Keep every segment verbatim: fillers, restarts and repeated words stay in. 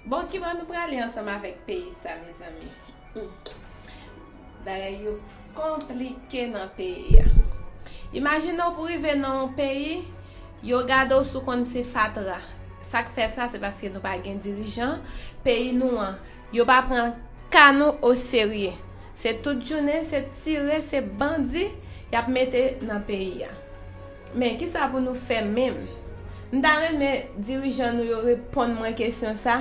Bon, ki bò nou prale ansanm avèk peyi sa, mezanmi? Hmm. Bagay yo konplike nan peyi a. Imajine w pou rive nan yon peyi, yo gade w sou konn se fatra. Sa k fè sa, se paske nou pa gen dirijan. Peyi nou an, yo pa pran ka nou oserye. Se tout jounen, se tire, se bandi y ap mete nan peyi a. Men, kisa pou nou fè menm? M ta renmen dirijan nou yo reponn mwen kesyon sa,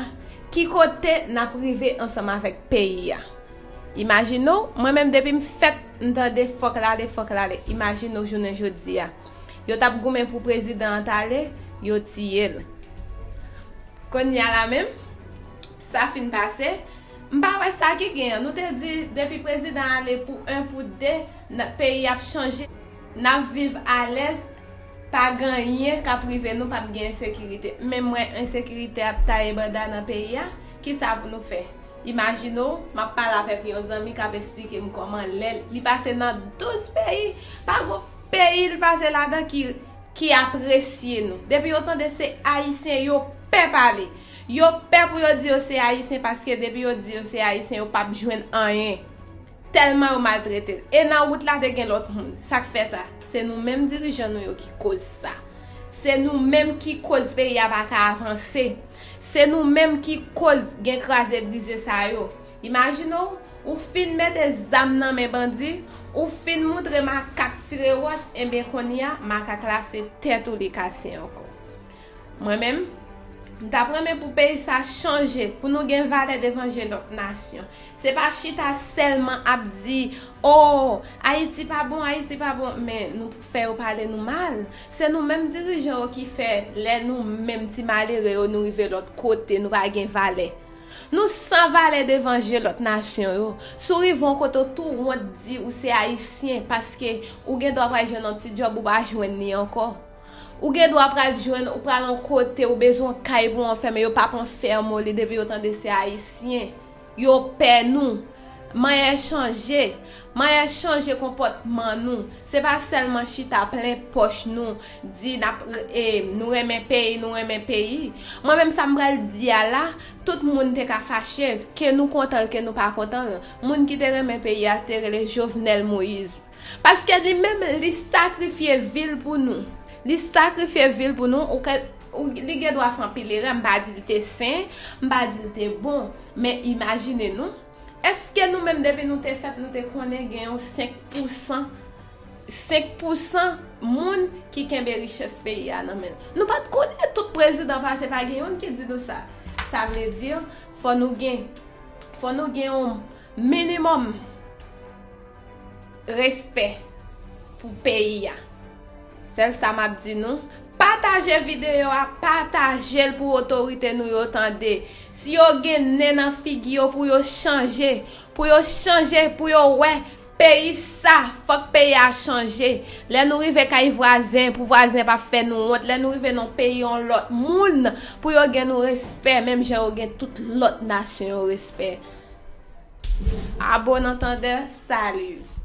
ki kote n ap rive ansanm avèk peyi a? Imajine w, mwen menm depi m fèt, m tande fòk l ale, fòk l ale. Imajine w jounen jodi a. Yo t ap goumen pou prezidan an t ale, yo tiye l. Kounye a la menm, sa fin pase, m pa wè sa ki gen an. Nou te di depi prezidan ale pou en, pou de, peyi ap chanje. N ap viv alèz, pa gen anyen k ap rive nou, p ap gen ensekirite. Men m wè ensekirite ap taye banda nan peyi a, kisa pou nou fè? Imajine w, m ap pale avèk yon zanmi k ap esplike m kòman lè li pase nan douz peyi, pa gon peyi li pase ladan ki, ki apresye nou. Depi yo tande se Ayisyen, yo pè pale. Yo pè pou yo di yo se Ayisyen, paske depi yo di yo se Ayisyen, yo p ap jwenn anyen. Tèlman yo maltrete l. E nan wout la te gen lòt moun. Sa k fè sa? Se nou menm dirijan nou yo ki koz sa. Se nou menm ki koz peyi a pa ka avanse. Se nou menm ki koz gen kraze brize sa yo. Imajine w, ou fin mete zam nan men bandi, ou fin moutre makak tire wòch, enben kounye a, makak la se tèt ou li kase ankò. Mwen menm, m t ap renmen pou peyi sa chanje, pou nou gen valè devan je lòt nasyon. Se pa chita sèlman ap di, "O, Ayiti pa bon, Ayiti pa bon," men nou fè yo pale nou mal. Se nou menm dirijan yo ki fè, lè nou menm ti malere yo, nou rive lòt kote, nou pa gen valè. Nou san valè devan je lòt nasyon yo. Si w rive yon kote, w tou wont di ou se Ayisyen, paske ou gen dwa pral jwenn yon ti djòb, ou pa jwenn li ankò. Ou gen dwa pral jwenn, ou pral yon kote, ou bezwen yon kay pou w anfèmen, yo p ap anfèmen w li depi yo tande se Ayisyen. Yo pè nou. Manyè chanje. Manyè chanje konpòtman nou. Se pa sèlman chita plen pòch nou, di n ap, e, nou renmen peyi, nou renmen peyi. Mwen menm sa m pral di a la, tout moun te ka fache, ke nou kontan l, ke nou pa kontan l. Moun ki te renmen peyi a te rele Jovenel Moïse. Paske li menm, li sakrifye vi l pou nou. Li sakrifye vi l pou nou. Ou ka, ou, li gen dwa fè anpil erè. M pa di l te sen, m pa di l te bon. Men imajine nou. Èske nou menm, depi nou te fèt, nou te konnen gen yon senk pousan, senk pousan moun ki kenbe richès peyi a nan men l? Nou pa t konnen. Tout prezidan pase, pa gen youn ki di nou sa. Sa vle di, fò nou gen, fò nou gen yon minimòm respè pou peyi a. Sèl sa m ap di nou, pataje videyo a, pataje l pou otorite nou yo tande. Si yo gen nen nan figi yo, pou yo chanje, pou yo chanje, pou yo wè peyi sa, fòk peyi a chanje. Lè nou rive kay vwazen, pou vwazen pa fè nou wont. Lè nou rive nan peyi yon lòt moun, pou yo gen nou respè, menm jan yo gen tout lòt nasyon yo respè. A bon antandè, salut.